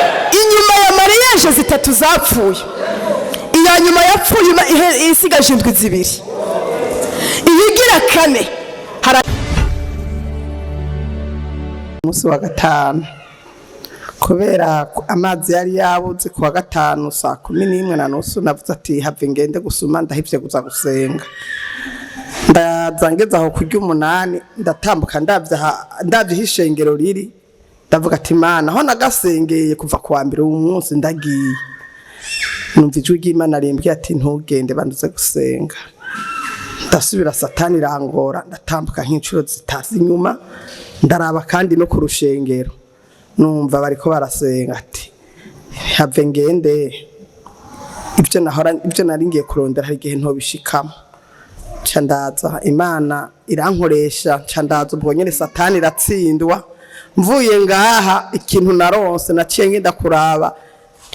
Inyuma ya mariage zitatu zapfuye, iya nyuma yapfuye isigaje indwi 2, iyigira kane hari Umunsi wa gatanu, kubera ko amazi yari yabuze, ku wa gatanu saa 11:30 navuze ati: "Have ngende gusuma, ndahivye kuza gusenga." Ndaza, ngeze aho kurya 8, ndatambuka ndavye aho ishengero riri, ndavuga ati: "Imana, aho nagasengeye kuva ku wa mbere, uwu munsi ndagiye." Numva ijwi ry'Imana rimbwiye ati: "Ntugende, banduze gusenga." Ndasubira, Satani irangora, ndatambuka nk'inshuro 3 inyuma, ndaraba kandi no ku rushengero, numva bariko barasenga, ati: "Have ngende, ibyo nahora, ibyo nari ngiye kurondera, hari igihe ntobishikamo." Nca ndaza, Imana irankoresha, nca ndaza ubwo nyene, Satani iratsindwa. Mvuye ngaha, ikintu naronse, naciye ngenda kuraba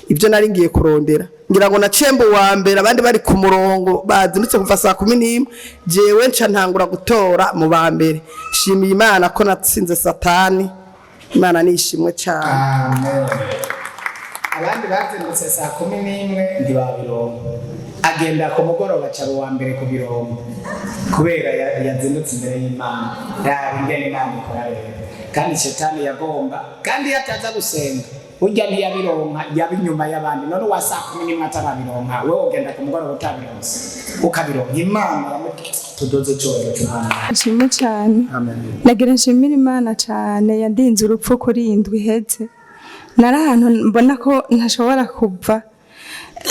ibyo nari ngiye kurondera, ngira ngo naciye mba uwa mbere. Abandi bari ku murongo bazindutse kuva saa 11, jewe nca ntangura gutora mu ba mbere. Shimiye Imana ko natsinze Satani. Imana nishimwe cyane. Amen. Abandi bazindutse saa 11 ntibabironka, agenda ku mugoroba aca uwa mbere ku birongo kubera yazindutse imbere y'Imana. Raba ingene Imana ikora rero. Kandi Shetani yagomba, kandi iyo ataza gusenga burya ntiyabironka, yaba inyuma y'abandi. None uwa saa 11 atarabironka, wewe ugenda ku mugoroba utabironse ukabironka. Imana tudoze icyubahiro cy'Umwana. Nshimwe cyane. Amen. Nagira nshimire Imana cyane yandinze urupfu kuri iyi ndwi iheze. Nari ahantu mbona ko ntashobora kuva,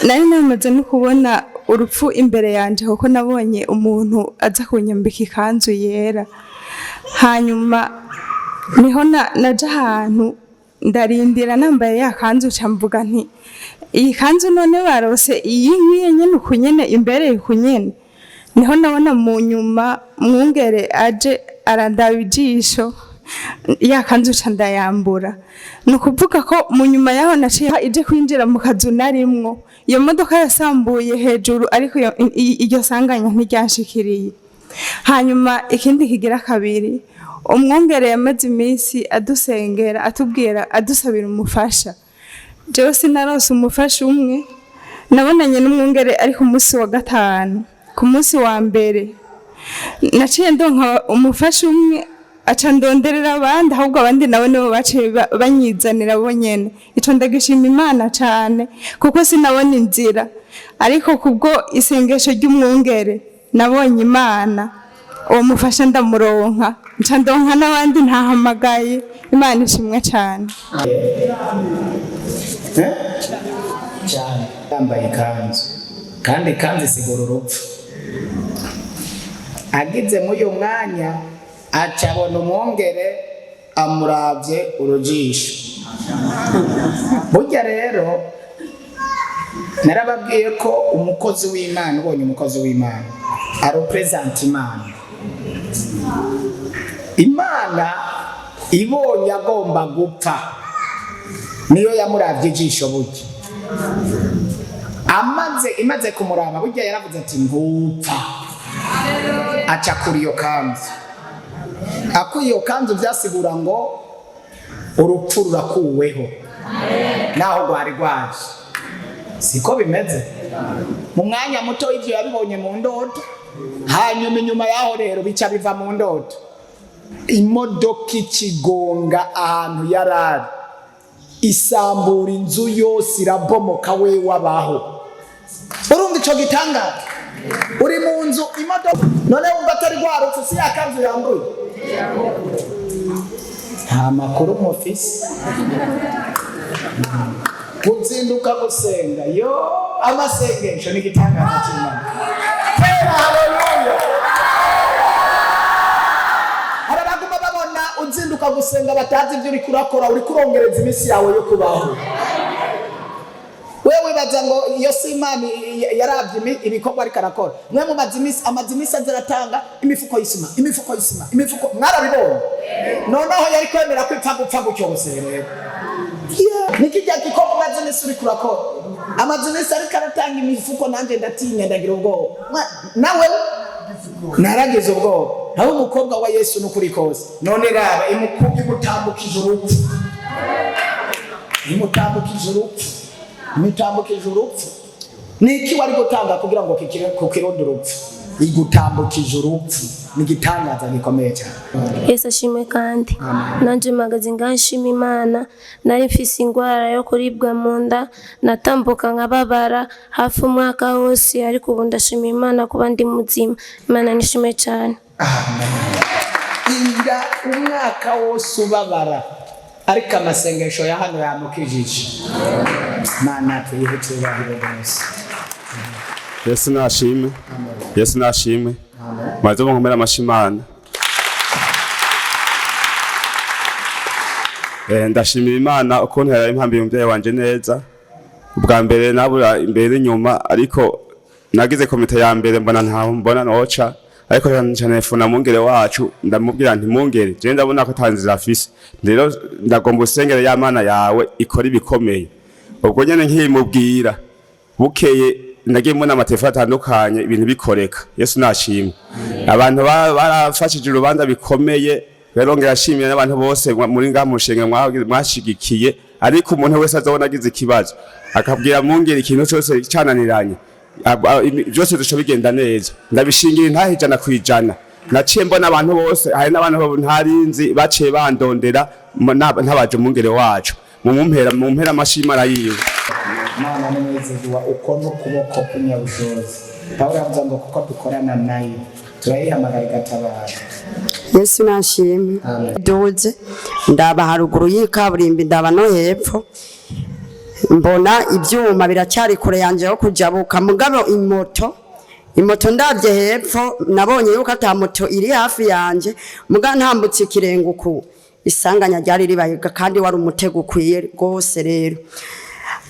nari namaze no kubona urupfu imbere yanjye, kuko nabonye umuntu aza kunyambika ikanzu yera. Hanyuma niho naja ahantu ndarindira nambaye ya kanzu, ca mvuga nti: "Iyi kanzu none barose iyi nkwiye nyene uku nyene, imbereye uku nyene." Niho nabona mu nyuma mwungere aje arandaba ijisho, ya kanzu ca ndayambura. Ni ukuvuga ko mu nyuma yaho naciye ije kwinjira mu kazu narimwo. Iyo modoka yasambuye hejuru, ariko iryo sanganya ntiryanshikiriye. Hanyuma ikindi kigira kabiri, umwungere yamaze iminsi adusengera, atubwira, adusabira umufasha. Jewe sinarose umufasha umwe. Nabonanye n'umwungere ari ku munsi wa gatanu. Ku munsi wa mbere naciye ndonka umufasha umwe, aca ndonderera abandi, ahubwo abandi nabo nibo baciye banyizanira bo nyene. Ico ndagishima Imana cane, kuko sinabona inzira, ariko kubwo isengesho ry'umwungere nabonye Imana, uwo mufasha ndamuronka, nca ndonka n'abandi ntahamagaye. Imana ishimwe cane. Eh? Cyane, yambaye ikanzu, kandi ikanzu isigura urupfu. Agize muri uyu mwanya, aca abona umwungere amuravye urujisho. Burya rero narababwiye ko umukozi w'Imana, ubonye umukozi w'Imana arepresenta Imana. Imana ibonye agomba gupfa, niyo yamuravye ijisho. Burya amaze imaze kumuraba, burya yaravuze ati: "Ntupfa." Aca kuri iyo kanzu. Akuye iyo kanzu, byasigura ngo urupfu rurakuweho naho rwari rwaje. Siko bimeze? Mu mwanya muto ivyo yabibonye mu ndoto. Hanyuma inyuma yaho rero bica biva mu ndoto, imodoka ikigonga ahantu yarari, isambura inzu yose, irabomoka, we wabaho. Urumva ico gitangaza? Uri mu nzu, imodoka, none wumva atari rwarutse? Si yakanzu yambuye? Nta makuru mufise. Kuzinduka gusenga yo, amasengesho ni igitangaza cy'Imana. Tera haleluya! Hari abaguma babona uzinduka gusenga, batazi ibyo uriko urakora. Uriko urongereza iminsi yawe yo kubaho. Wewe wibaza ngo iyo si Imana yaravye ibikorwa ariko arakora? Mwe mumaze iminsi, amaze iminsi aza aratanga imifuko y'isima, imifuko y'isima, imifuko, mwarabibonye. Noneho yari kwemera ko ipfa gupfa gutyo gusa rero? Nikijya gikorwa umaze iminsi uriko urakora, amaze iminsi ariko aratanga imifuko, nanjye ndatinya, ndagira ubwoba. Nawe naragize ubwoba. Nawe umukobwa wa Yesu n'ukuri kose, none raba imutambukije urupfu. Imutambukije urupfu, imutambukije urupfu. Ni iki wari gutanga kugira ngo kukironde urupfu? Igutambukije urupfu ni igitangaza gikomeye cyane. Yesu ashimwe. Kandi nanje mpagaze ngaha nshima Imana. Nari mfise ingwara yo kuribwa mu nda, natambuka nkababara hafi umwaka wose, ariko ubu ndashima Imana kuba ndi muzima. Imana nishimwe cyane. Inda umwaka wose ubabara, ariko amasengesho ya hano yamukijije. Mana tuyihe icyubahiro rwose. Yesu nashimwe, Yesu nashimwe. Maze munkomere amashyi Imana. Ndashimira Imana ukuntu yaraye impambiye umuvyeyi wanje neza. Ubwa mbere nabura imbere n'inyuma, ariko nagize komite ya mbere mbona ntaho mbona noca, ariko nca mungere wacu, ndamubwira nti: "Mungere, je ndabona ko atanzira afise, rero ndagomba usengere ya Mana yawe ikora ibikomeye." Ubwo nyene nkimubwira, bukeye nagiye mbona amatelefone atandukanye, ibintu bikoreka. Yesu nashimwe. Abantu barafashije urubanza bikomeye. Rero ngashimira n'abantu bose muri ngaha mu rusengero mwashigikiye. Ariko umuntu wese azobona agize ikibazo akabwira mungere ikintu cyose cananiranye, byose duca bigenda neza. Ndabishingira intahe 100%. Naciye mbona abantu bose, hari n'abantu ntarinzi baciye bandondera ntabaje umwungere wacu. Mumumpera amashimwe arayiwe. Imana ni mwizigwa, uko n'ukuboko k'unyabushobozi. Pawulo yavuze ngo kuko dukorana nayo, turayihamagara igatabara. Yesu nashimwe. Duze ndaba haruguru y'ikaburimbi, ndaba no hepfo, mbona ibyuma biracyari kure yanjye yo kujabuka. Mugabo imoto ndabye hepfo, nabonye yuko ata moto iri hafi yanjye. Muga ntambutse ikirenga uku, isanganya ryari ribaye, kandi wari umutego ukwiye rwose. Rero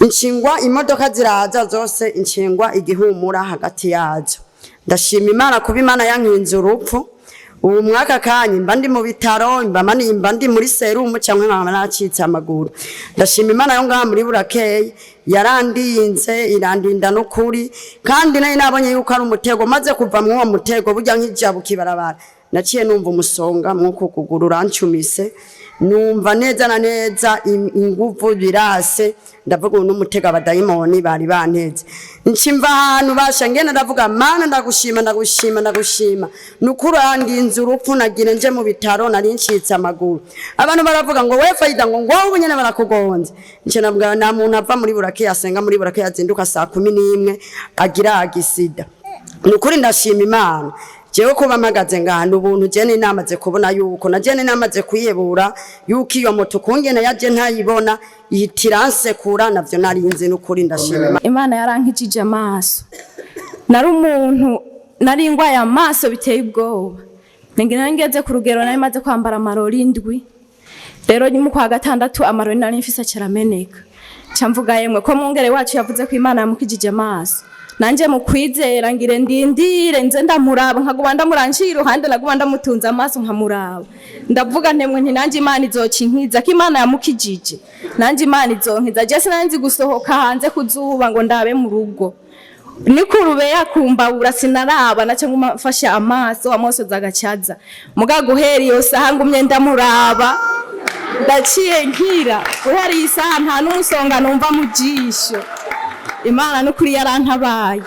inshingwa imodoka ziraza zose, inshingwa igihumura hagati yazo. Ndashima Imana kuba Imana yankinze urupfu. Ubu mwaka kanya mba ndi mu bitaro, mba ndi muri serumu cyangwa nkaba nacitse amaguru. Ndashima Imana yo ngaha muri Burakeye, yarandinze, irandinda n'ukuri. Kandi nari nabonye yuko ari umutego. Maze kuva muri uwo mutego, burya nkijabuka ibarabara, naciye numva umusonga mw'uku kuguru urancumise, numva neza na neza inguvu birase. Ndavuga ubu n'umutego abadayimoni bari banteze. Nshimva ahantu basha ngenda, ndavuga: "Mana, ndagushima, ndagushima, ndagushima, nukuri urandinze urupfu." Nagira nje mu bitaro, nari ncitse amaguru. Abantu baravuga ngo: "We Fayida," ngo "wowe nyene barakugonze." Nce nabwa nta muntu ava muri Burake, yasenga muri Burake, yazinduka saa 11 agira agisida. Nukuri ndashima Imana. Jewe kuba mpagaze ngahana ubuntu, je namaze kubona yuko na je namaze kwiyebura yuko iyo moto kungene yaje ntayibona, ihita iransekura, navyo narinzi. Nukuri ndashima Imana. Imana yarankijije amaso. Nari umuntu nari ngwaye amaso biteye ubwoba. Ngira ngeze ku rugero nari maze kwambara amarori 7. Rero mu kwa gatandatu amarori nari mfise acarameneka. Nca mvuga: "Yemwe, ko mwungere wacu yavuze ko Imana yamukijije amaso, nanje mu kwizera ngire ndindire nze ndamuraba." Nkaguma ndamurangiye iruhande, naguma ndamutunze amaso nkamuraba. Ndavuga ntemwe nti: "Nanjye Imana izokinkiza, ko Imana yamukijije, nanjye Imana izonkiza." Je sinari gusohoka hanze ku zuba ngo ndabe mu rugo, nikurube yakumbabura, sinaraba naco. Nguma mfashe amaso, amosozi agacaza. Muga guhera iyo saha ngumye ndamuraba, ndaciye nkira. Guhera iyi saha nta n'umusonga numva mu jisho. Imana n'ukuri yarantabaye.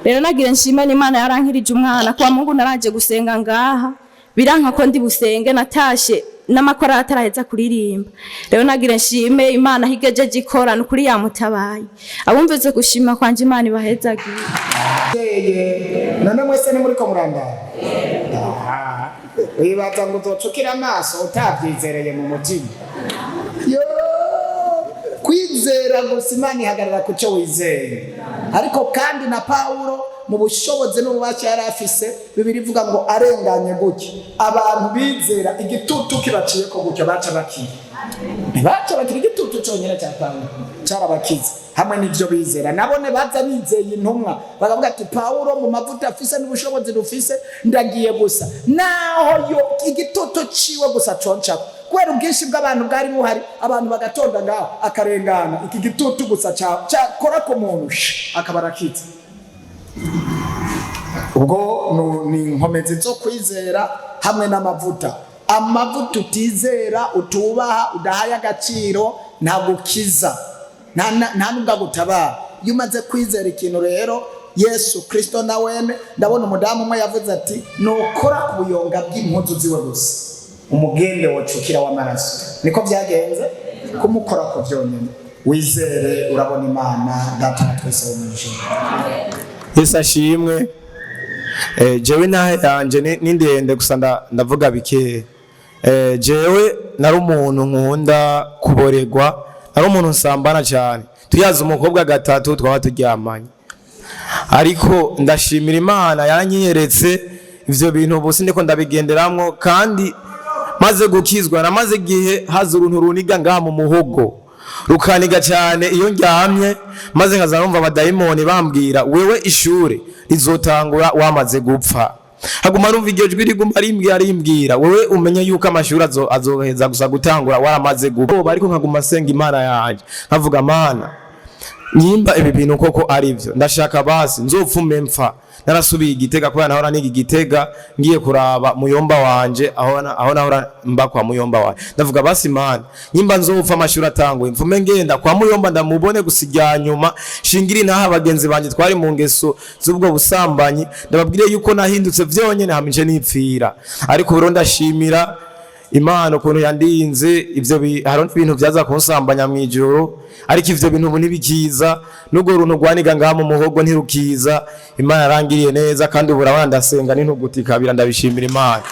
Rero nagira nshime n'Imana yarankirije umwana. Kuwa Mungu naraje gusenga ngaha, biranka ko ndi busenge, natashe n'amakora ataraheza kuririmba. Rero nagira nshime Imana aho igejeje ikora, n'ukuri yamutabaye. Abumvise gushima kwanje, Imana ibahezagiye. Yeye, none mwese nimuriko murandara? Aha, wibaza ngo uzocukira amaso utabyizereye mu mutima? Yo, kwizera gusa, Imana ihagarara ku cyo wizeye. Ariko kandi na Pawulo mu bushobozi n'ububasha yari afise, Bibiri ivuga ngo arenganye gutya, abantu bizera igitutu kibaciye ko gutya baca bakira, ntibaca bakira. Igitutu cyonyine cya Pawulo cyarabakiza hamwe n'ibyo bizera. Nabone baza bizeye intumwa, bakavuga ati: "Pawulo mu mavuta afise n'ubushobozi rufise, ndagiye gusa naho yo igitutu ciwe gusa concako." Kubera ubwinshi bw'abantu bwari buhari, abantu bagatonda ngaho, akarengana, iki gitutu gusa cakora ku muntu, akaba arakitse. Ubwo ni inkomezi zo kwizera hamwe n'amavuta. Amavuta utizera, utubaha, udahaye agaciro. Ntagukiza, nta nubwo agutabara. Iyo umaze kwizera ikintu rero, Yesu Kirisito na wene, ndabona umudamu umwe yavuze ati: "Nukora ku buyonga bw'impuzu ziwe gusa, umugende wocukira w'amaraso." Niko byagenze, kumukora ku byonyine. Wizere, urabona Imana Data wa twese wo mu ijuru. Yesu ashimwe. Jewe intahe yanje ni ndende, gusa ndavuga bike. Jewe nari umuntu nkunda kuboregwa, nari umuntu nsambana cyane. Tuyaze umukobwa gatatu twaba turyamanye, ariko ndashimira Imana yaranyiyeretse ivyo bintu. Ubu sindiko ndabigenderamwo, kandi maze gukizwa. Namaze igihe haza uruntu runiga ngaha mu muhogo, rukaniga cyane iyo ndyamye, maze nkaza numva abadayimoni bambwira: "Wewe ishure rizotangura wamaze gupfa." Haguma numva iryo jwi riguma rimbwira: "Wewe umenye yuko amashuri azoheza gusa gutangura waramaze gupfa." Ariko nkaguma nsenga Imana yanjye, nkavuga: "Mana, nyimba ibi bintu koko ari byo, ndashaka basi nzopfume mpfa narasubiye Igitega," kubera nahora niga Igitega, ngiye kuraba muyomba wanje aho nahora mba kwa muyomba wanje. Ndavuga: "Basi Mana, nyimba nzopfa amashuri atanguye, mfume ngenda kwa muyomba ndamubone gusa irya nyuma, shingira intaha bagenzi banje twari mu ngeso z'ubwo busambanyi, ndababwire yuko nahindutse vyonyene, hamije nipfira." Ariko ubu rero ndashimira Imana ukuntu yandinze ivyo. Hariho ibintu vyaza kunsambanya mw'ijoro, ariko ivyo bintu ubu ntibikiza, n'urwo runtu rwaniga ngaha mu muhogo ntirukiza. Imana yarangiriye neza, kandi ubu urabona ndasenga n'intuguti kabira. Ndabishimira Imana.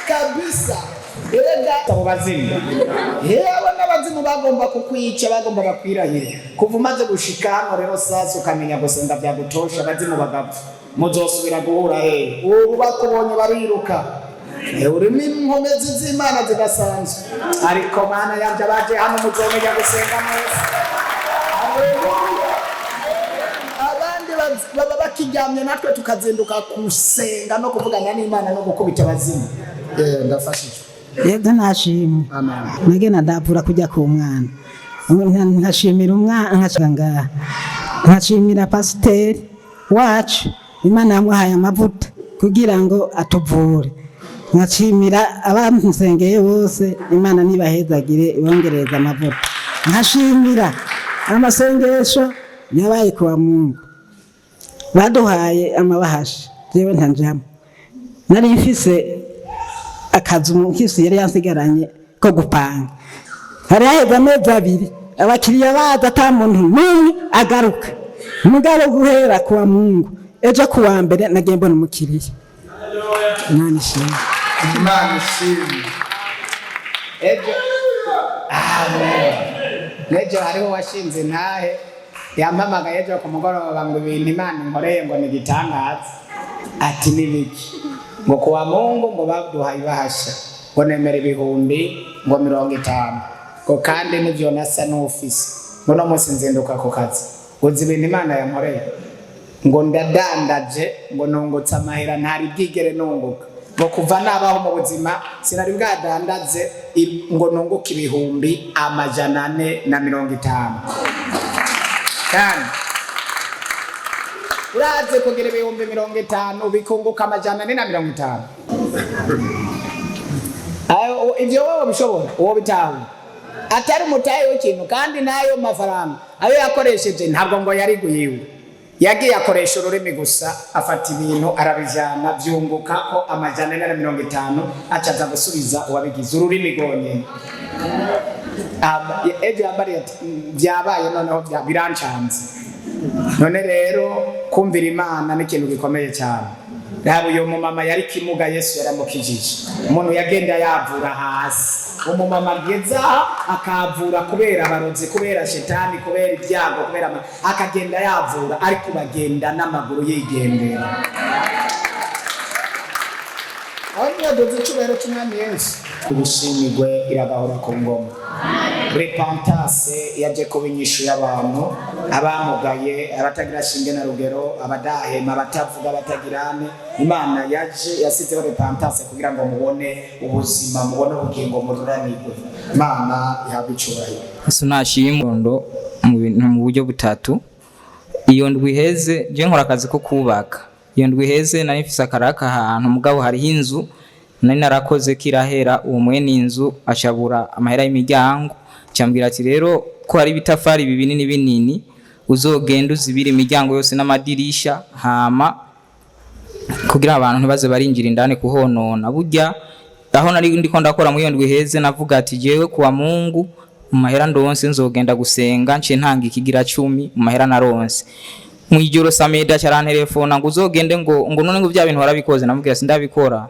Kabisa, erega abo bazimu, yewe n'abazimu bagomba kukwica, bagomba bakwirahire. Kuva umaze gushika hano rero, sasa ukamenya gusenga byagutosha, abazimu bagapfa. Muzosubira guhura hehe? Ubu bakubonye bariruka. Urimo inkomezi z'Imana zidasanzwe. Ariko Mana yanje, abaje hano muzomenya gusenga neza. Haleluya. Abandi baba bakiryamye, natwe tukazinduka gusenga no kuvugana n'Imana no gukubita abazimu. Ndafashijwe. Yego, nashimwe. Nagenda ndavura kujya ku mwana, nkashimira umwana, nkashira ngaha, nkashimira pasiteri wacu, Imana yamuhaye amavuta kugira ngo atuvure, nkashimira abansengeye bose, Imana ntibahezagire, ibongereza amavuta, nkashimira amasengesho yabaye kuwa Mungu, baduhaye amabahasha. Jewe ntanjamo, nari mfise akazu umukisi yari yansigaranye ko gupanga, hari haheze amezi 2 abakiriya baza ata muntu n'umwe agaruka. Mugabo guhera kuwa Mungu, ejo kuwa mbere, nagiye mbona umukiriya. Imana ishimwe. Imana ishimwe. Ejo, amen, n'ejo hariho washinze intahe, yampamagaye ejo ku mugoroba ngo ibintu Imana inkoreye ngo ni igitangaza. Ati: "Nibiki?" Ngo kuwa Mungu ngo baduhaye ibahasha, ngo nemera 50,000, ngo kandi nivyo nasa n'ufise, ngo no munsi nzinduka ku kazi, ngo nzi ibintu Imana yankoreye, ngo ndadandaje, ngo nungutse amahera ntari bwigere nunguka, ngo kuva nabaho mu buzima sinari bwadandaze ngo nunguke 450,000. Kandi uraze kugira 50,000 bikunguka 450. Ayo, ivyo wowe bishobora, uwo bitahura atari umutahe w'ikintu. Kandi n'ayo mafaranga ayo yakoresheje ntabwo ngo yari guyiwe, yagiye akoresha ururimi gusa, afata ibintu arabijana, byunguka ko 450, acaza gusubiza uwabigize ururimi rwonyine. Ejo yambariye ati: "Byabaye noneho birancanze." None rero kumvira Imana ni ikintu gikomeye cyane. Raba uyu mumama yari kimuga, Yesu yaramukijije. Umuntu yagenda yavura hasi, umumama ageze aha akavura kubera abarozi, kubera shetani, kubera ibyago, kubera akagenda yavura, ariko bagenda n'amaguru yigendera. Aho niyo icyubahiro cy'Umwami Yesu. Ibishimigwe iragahora ku ngoma. Repentance yaje kuba inyishu y'abantu abamugaye, abatagira shinge na rugero, abadahema, abatavuga, abatagirane. Imana yaje yasizeho repentance kugira ngo mubone ubuzima, mubone ubugingo, mururanirwe. Imana ihabwe icyubahiro. Yesu nashimwe mu bintu mu buryo butatu. Iyo ndwi iheze, je nkora akazi ko kubaka. Iyo ndwi iheze nari mfise akaraka ahantu, mugabo hariho inzu Nari narakoze kirahera, uwo mwene inzu acabura amahera y'imiryango, acambwira ati rero ko hari ibitafari binini binini, uzogenda uzibira imiryango yose n'amadirisha, hama kugira abantu ntibaze barinjira indani kuhonona. Burya aho nari ndiko ndakora muri iyo ndwi iheze, navuga ati jewe kuwa Mungu mu mahera ndonse nzogenda gusenga, nce ntanga ikigira cumi mu mahera naronse. Mwijoro Sameda carantelefona ngo uzogende, ngo none ngo bya bintu warabikoze? Namubwira sindabikora.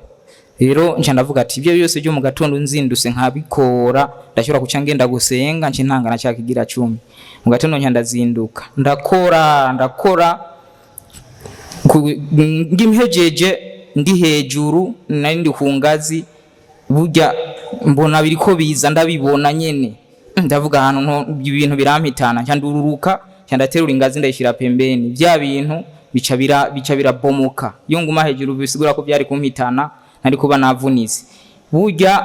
Rero nca ndavuga ati ibyo byose byo mu gatondo nzindutse nkabikora, ndashobora kuca ngenda gusenga, nce ntanga na ca kigira cumi. Mu gatondo nca ndazinduka, ndakora, ndakora, ngimpejeje ndi hejuru, nari ndi ku ngazi, burya mbona biriko biza, ndabibona nyene, ndavuga ahantu nto ibintu birampitana, nca ndururuka, nca ndaterura ingazi ndayishira pembeni, bya bintu bica birabomoka. Iyo nguma hejuru bisigura ko byari kumpitana, nari kuba navunitse. Burya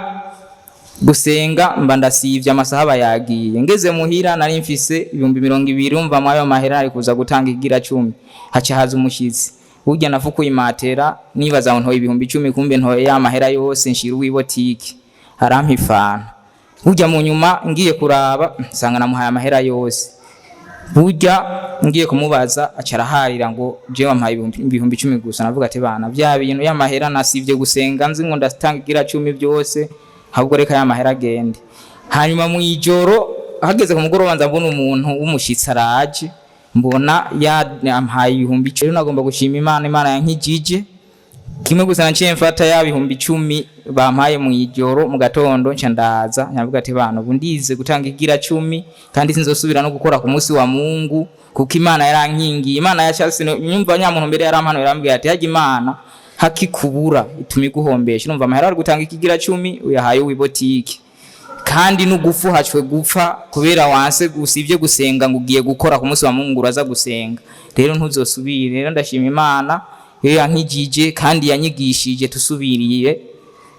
gusenga mba ndasivye, amasaha aba yagiye. Ngeze muhira nari mfise 20,000, umva mwayo mahera ari kuza gutanga igira cumi. Haca haza umushitsi, burya nafukuye imatera nibaza ngo ntoye 10,000, kumbe ntoye ya mahera yose nshira uw'ibotike, arampa ifanta. Burya mu nyuma ngiye kuraba nsanga namuhaye amahera yose. Burya ngiye kumubaza aca araharira ngo jewe wampaye 10,000 gusa. Navuga ati bana, bya bintu y'amahera nasivye gusenga nzi ngo ndatanga igira cumi byose, ahubwo reka ya mahera agende. Hanyuma mu ijoro hageze ku mugoroba nza mbona umuntu w'umushitsi araje, mbona yampaye 10,000. Rero nagomba gushima Imana, Imana yankijije kimwe gusa. Naciye mfata ya 10,000 bampaye mu ijoro, mu gatondo nca ndaza nyavuga ati bana, ubu ndize gutanga igira cumi, kandi sinzosubira no gukora ku munsi wa Mungu, kuko Imana yarankingiye. Imana yashatse nyumva nyamuntu mbere yarampano, yarambwiye ati hajya Imana hakikubura ituma iguhombesha. Urumva amahera ari gutanga ikigira cumi uyahaye uw'ibotike, kandi n'ugufu hacwe gupfa kubera wanse usibye gusenga ngo ugiye gukora ku munsi wa Mungu, uraza gusenga, rero ntuzosubire. Rero ndashima Imana iyo yankijije kandi yanyigishije, tusubiriye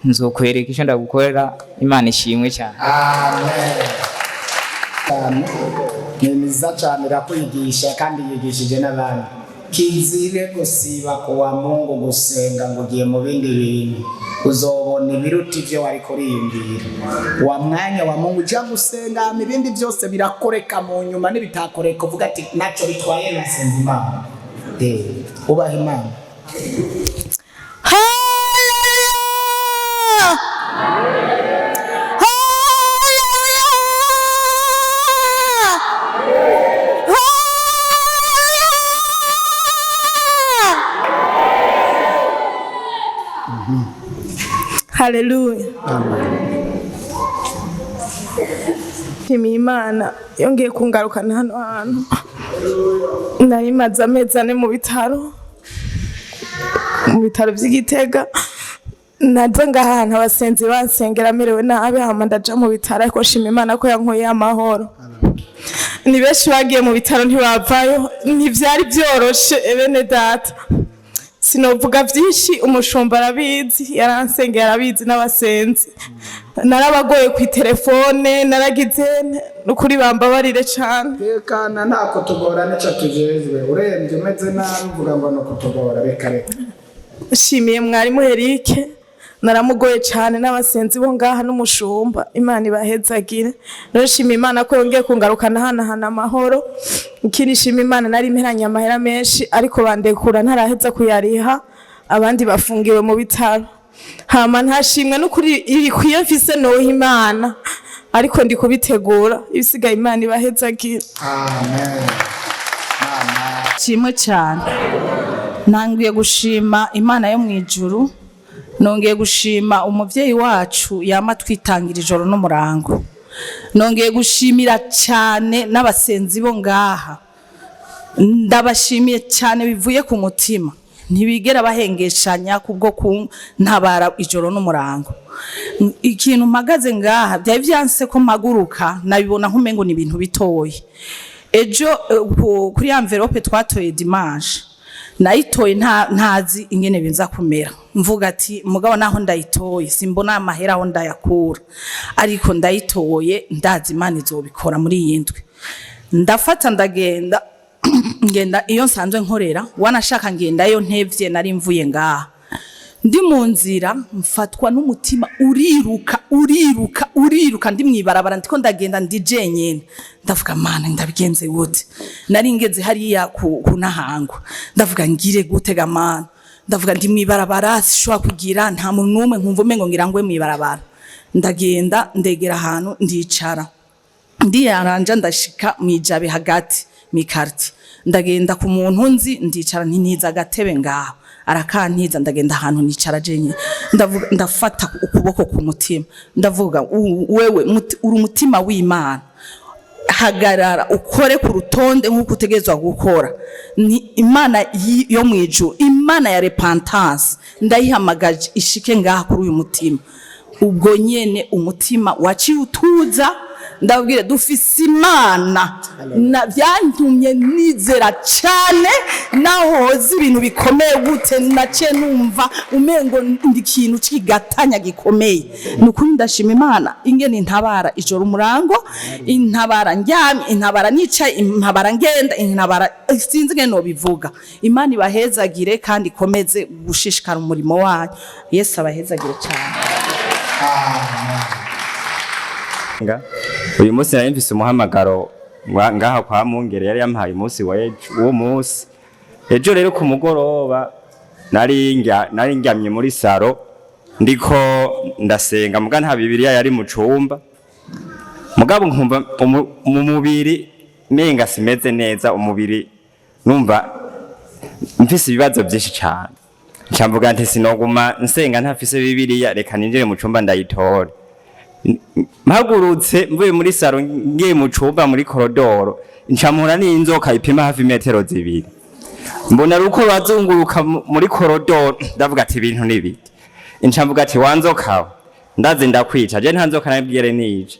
nzokwereka icyo ndagukorera. Imana ishimwe cyane. Amen. Cyane ni mwiza cyane, irakwigisha kandi yigishije n'abandi. Kizire gusiba kuwa Mungu gusenga ngo ugiye mu bindi bintu, uzobona ibiruta ibyo wari kuriyumvira. Wa mwanya wa Mungu ujya gusenga, hama ibindi byose birakoreka mu nyuma, n'ibitakoreka uvuga ati ntacyo bitwaye, nasenze Imana. Ubaha Imana. Hallelujah! Hallelujah! Hallelujah! Nshimiye Imana yongeye kungarukana hano hantu. Nari maze amezi 4 mu bitaro, mu bitaro by'Igitega. Naza ngaha ahantu abasenzi bansengera merewe nabi, hama ndaja mu bitaro, ariko nshima Imana ko yankuye amahoro. Ni benshi bagiye mu bitaro ntibavayo, ntivyari byoroshe bene data. Sinovuga byinshi, umushumba arabizi, yaransengeye arabizi n'abasenzi. Narabagoye ku telefone, naragize nukuri bambabarire cane. Tekana, ntako tugora nicyo tujejwe. Urembye umeze nabi uvuga ngo ni ukutugora, reka reka. Nshimiye mwarimu Eric, naramugoye cane n'abasenzi bo ngaha n'umushumba, Imana ibahezagire. Rero nshimiye Imana ko yongeye kungarukana hanahana amahoro. Ikindi nshima Imana, nari mperanye amahera menshi ariko bandekura ntaraheza kuyariha, abandi bafungiwe mu bitaro. Hama ntashimwe n'ukuri irikwiye mfise noha Imana, ariko ndi kubitegura, ibisigaye Imana ibahezagire. Amen. Kimwe cyane ntangiye gushima Imana yo mu ijuru, nongeye gushima umubyeyi wacu yama twitangira ijoro n'umurango, nongeye gushimira cyane n'abasenzi bo ngaha, ndabashimiye cyane bivuye ku mutima, ntibigera bahengeshanya kubwo kuntabara ijoro n'umurango. Ikintu mpagaze ngaha byari byanse ko mpaguruka, nabibona nk'umengo ni ibintu bitoya. Ejo kuri ya envelope twatoye dimanche, nayitoye ntazi ingene biza kumera, mvuga ati mugabo naho ndayitoye simbona amahera aho ndayakura, ariko ndayitoye ndazi Imana izobikora muri iyi ndwi. Ndafata ndagenda, ngenda iyo nsanzwe nkorera, wanashaka ngendayo ntevye, nari mvuye ngaha. Ndi mu nzira, mfatwa n'umutima uriruka, uriruka, uriruka. Ndi mwibarabara, ndiko ndagenda, ndi jenyene. Ndavuga: "Mana, ndabigenze gute?" Nari ngeze hariya ku Ntahangwa. Ndavuga: "Ngire gute ga Mana?" Ndavuga: "Ndi mwibarabara, sishobora kugira, nta muntu n'umwe." Nkumva umengo ngira ngwe mwibarabara. Ndagenda, ndegera ahantu, ndicara, ndiyaranja, ndashika mwijabe hagati mikarti. Ndagenda ku muntu nzi, ndicara, ntintiza agatebe ngaho, arakantiza. Ndagenda ahantu nicara jenye. Ndavuga, ndafata ukuboko ku mutima, ndavuga: "Wewe uri umutima w'Imana, hagarara ukore ku rutonde nk'uko utegerezwa gukora." Ni Imana yo mu ijuru, Imana ya repentance, ndayihamagaje ishike ngaha kuri uyu mutima. Ubwo nyene umutima waciye utuza. Ndabwire, dufise Imana na byantumye nizera cyane. Naho hoza ibintu bikomeye gute, naciye numva umengo ndi ikintu cy'igatanya gikomeye. Ni ukuri, ndashima Imana ingene intabara ijoro, umurango, intabara ndyamye, intabara nicaye, intabara ngenda, intabara, sinzi ingene nobivuga. Imana ibahezagire kandi ikomeze gushishikara umurimo wayo. Yesu abahezagire cyane. Nga uyu munsi nari mfise umuhamagaro ngaha kwa Mungere yari yampaye umunsi wa ejo. Uwo munsi ejo rero ku mugoroba nari ndyamye muri saro, ndiko ndasenga, muga nta Bibiliya yari mu cumba. Mugabo nkumva mu mubiri menga simeze neza, umubiri numva mfise ibibazo byinshi cyane. Nca mvuga nti: "Sinoguma nsenga ntafise Bibiliya, reka ninjire mu cumba ndayitore." Mpagurutse mvuye muri saro ngiye mu cumba muri korodoro, nca mpura n'inzoka ipima hafi metero 2. Mbona ruko bazunguruka muri korodoro. Ndavuga ati: "Ibintu ni ibiki?" Nca mvuga ati: "Wanzoka, ndazi ndakwica je, nta nzoka nabwire nije."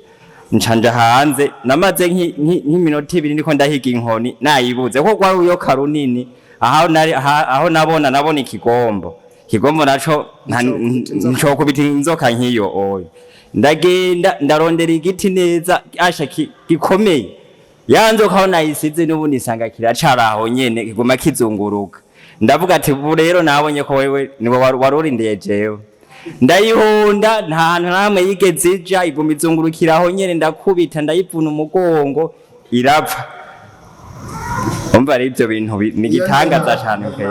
Nca nja hanze, namaze nk'iminota 2 ndiko ndahiga inkoni, nayibuze kuko rwari uruyoka runini. Aho nari aho nabona ikigombo, ikigombo naco ncokubita inzoka nk'iyo oyo. Ndagenda ndarondera igiti neza asha gikomeye. Ya nzoka aho nayisize n'ubundi isanga kiracari aho nyene, kiguma kizunguruka. Ndavuga ati: "Ubu rero nabonye ko wewe niwe wari urindiye jewe." Ndayihonda, nta hantu namwe yigeze ija, iguma izungurukira aho nyene. Ndakubita, ndayivuna umugongo, irapfa. Umva rero, ivyo bintu ni igitangaza cane pe.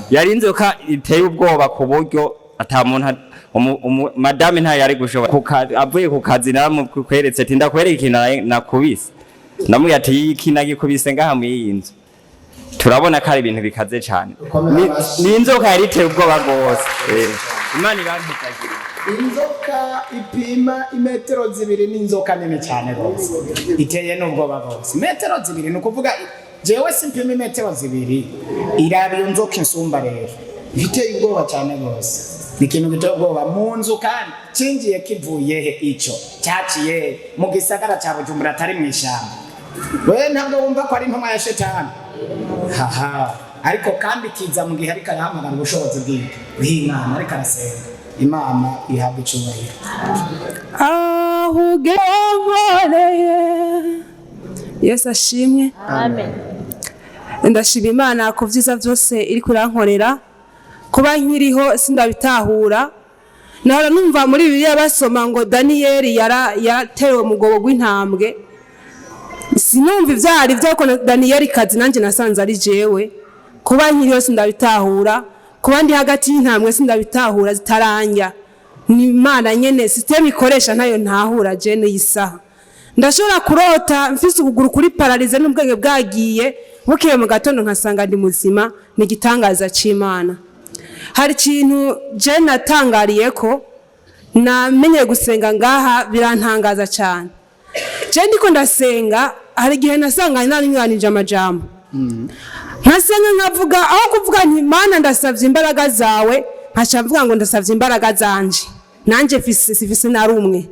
Yari inzoka iteye ubwoba ku buryo ata muntu madame ntayo yari gushobora. Avuye ku kazi naramukweretse ati: "Ndakwereka ikintu nakubise." Ndamubwira ati: "Iki nagikubise ngaha mw'iyi nzu." Turabona ko ari ibintu bikaze cane. Ni inzoka yari iteye ubwoba rwose. Imana ibampitagire. Inzoka ipima imetero 2 ni inzoka nini cyane rwose, iteye n'ubwoba rwose. Metero 2 ni ukuvuga jewe simpima imetero 2. Iraba iyo nzoka insumba rero, iteye ubwoba cyane rwose. Ni ikintu giteye ubwoba mu nzu, kandi cinjiye kivuye he? Ico cyaciye he mu gisagara cya Bujumbura, atari mu ishyamba? We ntabwo wumva ko ari intumwa ya Shetani? Haha, ariko kandi kiza mu gihe ariko arahamagara ubushobozi bwiwe bw'Imana, ariko arasenga. Imana ihabwa icyubahiro. Aho ugenkoreye, Yesu ashimwe. Amen. Ndashima Imana ku byiza byose iri kurankorera. Kuba nkiriho sindabitahura. Nahora numva muri Bibiliya basoma ngo Daniyeli yaratewe mu mwobo w'intambwe, sinumva ivyari byo ko Daniyeli kazi nanjye nasanze ari jewe. Kuba nkiriho sindabitahura, kuba ndi hagati y'intambwe sindabitahura, zitaranja. Ni Imana nyene, système ikoresha ntayo ntahura. Jene yisaha ndashobora kurota mfise ukuguru kuri paralysé n'ubwenge bwagiye, bukeye mu gatondo nkasanga ndi muzima. Ni igitangaza c'Imana. Hari ikintu je natangariye ko namenye gusenga ngaha, birantangaza cyane. Je ndiko ndasenga, hari igihe nasanga nanyuranije amajambo, nkasenga nkavuga, aho kuvuga nti: "Mana, ndasavye imbaraga zawe," nkaca mvuga ngo: "Ndasavye imbaraga zanje." Nanje mfise sifise na rumwe.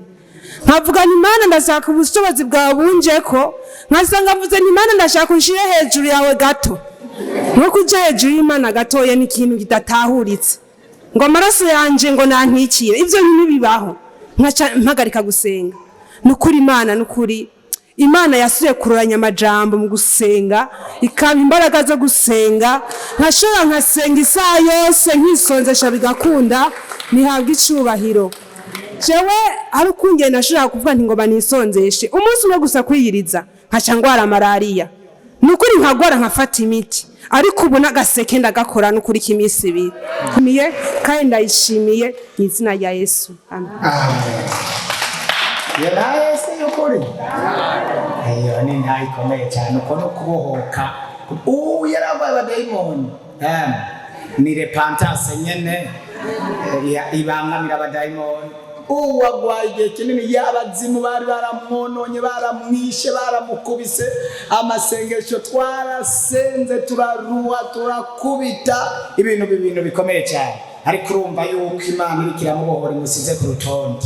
Nkavuga nti: "Mana, ndashaka ubushobozi bwawe bunjeko," nkasanga mvuze nti: "Mana, ndashaka unshire hejuru yawe gato." Nko kuja hejuru y'Imana gatoya ni ikintu kidatahuritse, ngo amaraso yanje ngo nantwikire, ivyo bintu bibaho. Nkaca mpagarika gusenga. Nukuri Imana, nukuri Imana yasuye kuroranya amajambo mu gusenga, ikampa imbaraga zo gusenga, nkashobora nkasenga isaha yose, nkisonzesha bigakunda. Nihabwa icubahiro. Jewe ari ukungene nashobora kuvuga nti ngo banisonzeshe umunsi umwe gusa, kwiyiriza, nkaca ngwara malariya, ni ukuri nkagwara nkafata imiti. Ariko ubu n'agaseke ndagakora n'ukuri k'iminsi 2 Miye kandi ndayishimiye mu izina rya Yesu, amen. Iyo nawe si y'ukuri, iyo ni ntayo ikomeye cyane. Uko no kubohoka, ubu yarabaye abadayimoni. Ni repentance nyene ibangamira abadayimoni. Ubu agwaye igihe kinini, y'abazimu bari baramwononye, baramwishe, baramukubise. Amasengesho twarasenze, turaruha, turakubita, ibintu bikomeye cyane. Ariko urumva yuko Imana iriko iramubohora, imusize ku rutonde.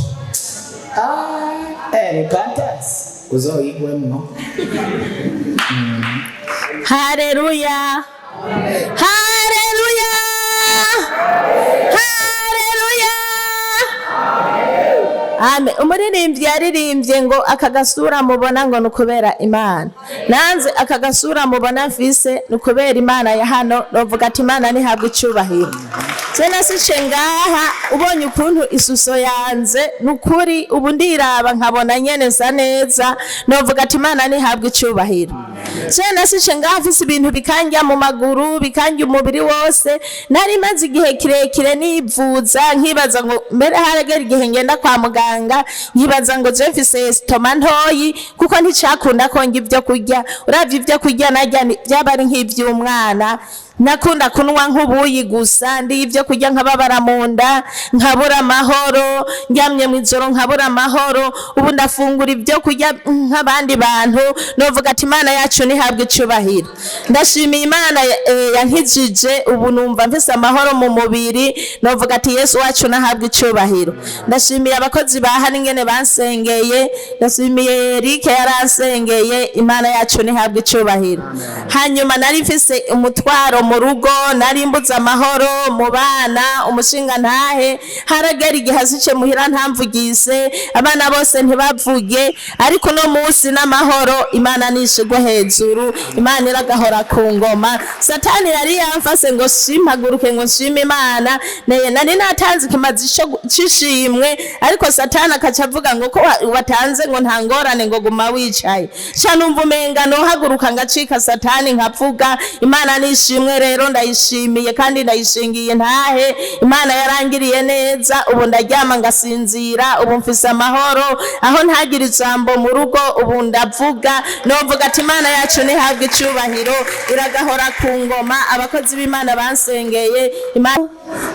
Repentance uzoyigwemwo. Haleluya! Haleluya! Haleluya! Amen. Umuririmbyi yaririmbye ngo aka gasura mubona ngo ni ukubera Imana. Nanze aka gasura mubona mfise ni ukubera Imana ya hano, novuga ati Imana ntihabwe icyubahiro. Je nasice ngaha ubonye ukuntu isuso yanze, ni ukuri ubu ndiraba nkabona nyene nsa neza, novuga ati Imana ntihabwe icyubahiro. Je nasice ngaha mfise ibintu bikanja mu maguru, bikanja umubiri wose, nari maze igihe kirekire nivuza, nkibaza ngo mbere haragera igihe ngenda kwa muganga, nkibaza ngo je mfise estoma ntoyi, kuko nticakunda ko ndya ibyo kurya. Uravye ibyo kurya narya byaba ari nk'ivy'umwana. Nakunda kunywa nk'ubuyi gusa, ndi ibyo kurya nkababara mu nda, nkabura amahoro, ndyamye mu ijoro nkabura amahoro. Ubu ndafungura ibyo kurya nk'abandi bantu, novuga ati Imana yacu ntihabwe icubahiro. Ndashimiye Imana yankijije, ubu numva mfise amahoro mu mubiri, novuga ati Yesu wacu nahabwe icubahiro. Ndashimiye abakozi ba hano ingene bansengeye, ndashimiye Eric yaransengeye, Imana yacu ntihabwe icubahiro. Hanyuma nari mfise umutwaro mu rugo, nari mbuze amahoro mu bana, umushinga ntahe, haragera igihe azice muhira ntamvugise, abana bose ntibavuge, ariko uno munsi n'amahoro, Imana nishigwe hejuru, Imana iragahora ku ngoma. Satani yari yamfase ngo simpaguruke ngo nshime Imana, neye nari natanze ikimazi c'ishimwe, ariko Satani akaca avuga ngo ko watanze ngo nta ngorane, ngo guma wicaye. Ca numva umenga nohaguruka ngacika Satani nkavuga. Imana nishimwe rero, ndayishimiye kandi ndayishingiye ntahe. Imana yarangiriye neza, ubu ndaryama ngasinzira, ubu mfise amahoro, aho ntagira ijambo mu rugo ubu ndavuga, novuga ati Imana yacu ntihabwe icubahiro, iragahora ku ngoma. Abakozi b'Imana bansengeye, Imana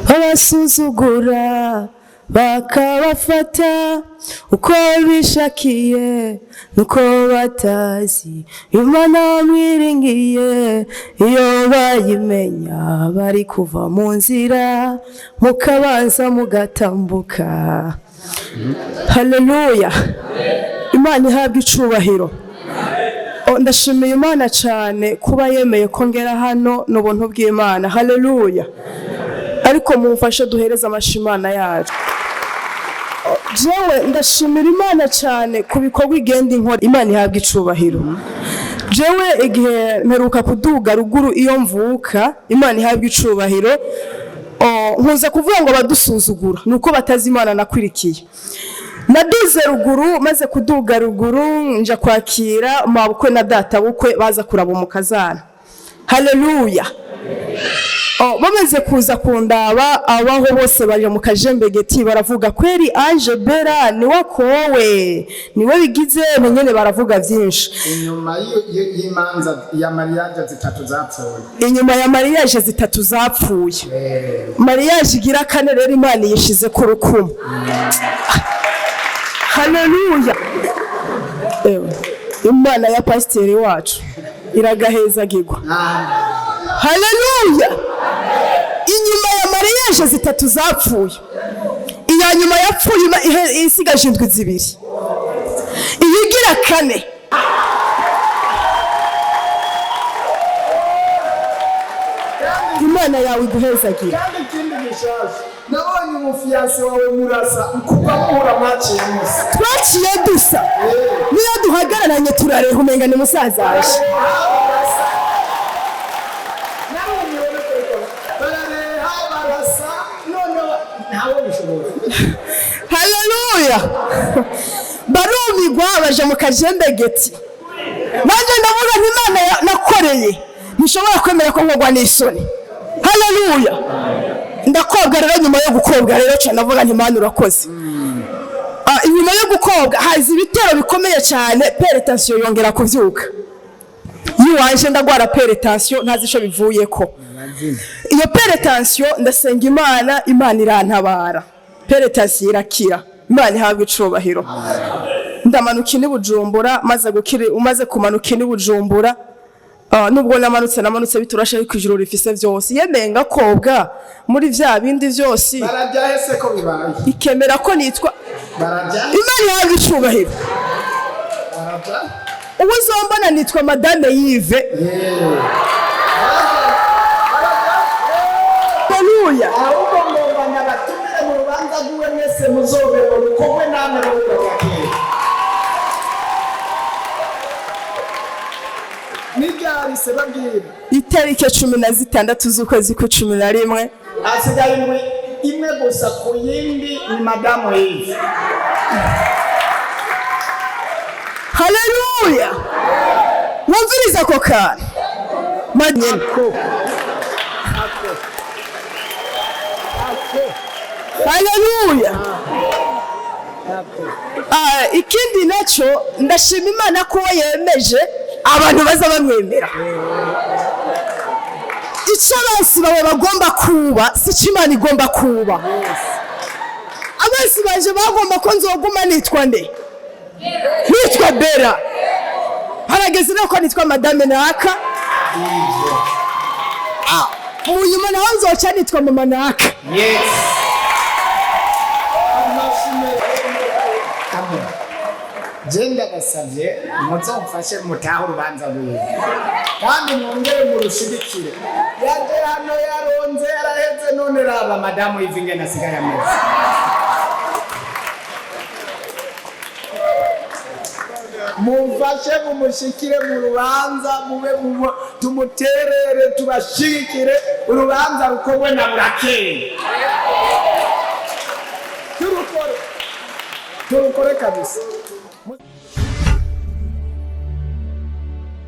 babasuzugura bakabafata uko bishakiye, nuko batazi Imana mwiringiye. Iyo bayimenya bari kuva mu nzira, mukabanza mugatambuka. Haleluya, Imana ihabwa icubahiro. Ndashimiye Imana cyane kuba yemeye ko ngera hano, n'ubuntu bw'Imana. Haleluya. Ariko mumfashe duhereze amashimana yacu. Jewe ndashimira Imana cyane ku bikorwa igenda inkora. Imana ihabwa icubahiro. Jewe igihe mperuka kuduga ruguru iyo mvuka, Imana ihabwa icubahiro. Nkuza kuvuga ngo badusuzugura nuko batazi Imana nakwirikiye. Naduze ruguru, maze kuduga ruguru nja kwakira mabukwe na data bukwe baza kuraba umukazana. Haleluya. Bamaze kuza kundaba, abaho bose baje mu kajembegeti baravuga kweri Ange Bella ni wakowe, niwe bigize nyene, baravuga byinshi. Inyuma y'imanza ya mariage zitatu zapfuye. Inyuma ya mariage zitatu zapfuye, mariage igira kane rero Imana yishize ku rukumu. Haleluya. Ewe, Imana ya pasiteri wacu iragahezagirwa. Haleluya. Inyuma ya mariage zitatu zapfuye, iya nyuma yapfuye isigaje indwi zibiri, iyigira kane. Imana yawe iguhezagira. Kandi ikindi gishasha, nabonye umufiyanse wawe murasa kuva muhura, mwaciye musa. Twaciye dusa, niyo duhagara Twicaranye turareha, umenga ni musazaje. Narumiwe no kubikora. Barareha, barasa, noneho ntawe bishobora. Haleluya! Barumigwa, baja mu kajembegeti. Nanjye ndavuga nti Imana nakoreye ntishobora kwemera ko nkogwa n'isoni. Haleluya! Ndakobwa rero. Nyuma yo gukobwa rero, ca ndavuga nti: "Imana, urakoze." Inyuma yo gukobwa haza ibitero bikomeye cyane, hypertension yongera kuvyuka yiwanje. Ndagwara hypertension, ntazi ico bivuyeko iyo hypertension. Ndasenga Imana, Imana irantabara, hypertension irakira. Imana ihabwa icubahiro. Ndamanuka ini Bujumbura, maze gukira. Umaze kumanuka ini Bujumbura, nubwo namanutse biturashe, ariko ijuru rifise vyose. Yemeye ngakobwa muri vya bindi vyose. Barajya ko bibaye. Ikemera ko nitwa Barajya. Imana ihabwa icubahiro. Barajya. Ubu uzombona nitwa Madame Yive. Haleluya! Ahubwo ngomba nabatumire mu rubanza rw'iwe, mwese muzobera rukorwe namwe rubakakera. Niryarise babwira. Itariki 16 z'ukwezi kwa 11. Hasigaye indwi imwe gusa ku yindi, ni Madamu Yive. Haleluya! Wumviriza ako kantu manyene. Haleluya! Ikindi nacyo, ndashima Imana ko yemeje abantu baza bamwemera. Icyo abansi bawe bagomba kuba si cyo Imana igomba kuba. Abansi banje bagomba ko nzoguma nitwa nde? Nitwa Bera. Harageze rero ko nitwa Madame Naka. Mu nyuma naho nzoca nitwa Mama Naka. Yes. Amen. Je ndabasabye muzomfashe mutahe urubanza rwiwe kandi mwongere murushigikire. Yaje hano yaronze, yaraheze, none raba Madamu Yive ingene asigaye ameze. Mumfashe mumushikire mu rubanza, mube tumuterere, tubashigikire, urubanza rukorwe na burakeye. Turukore, turukore kabisa.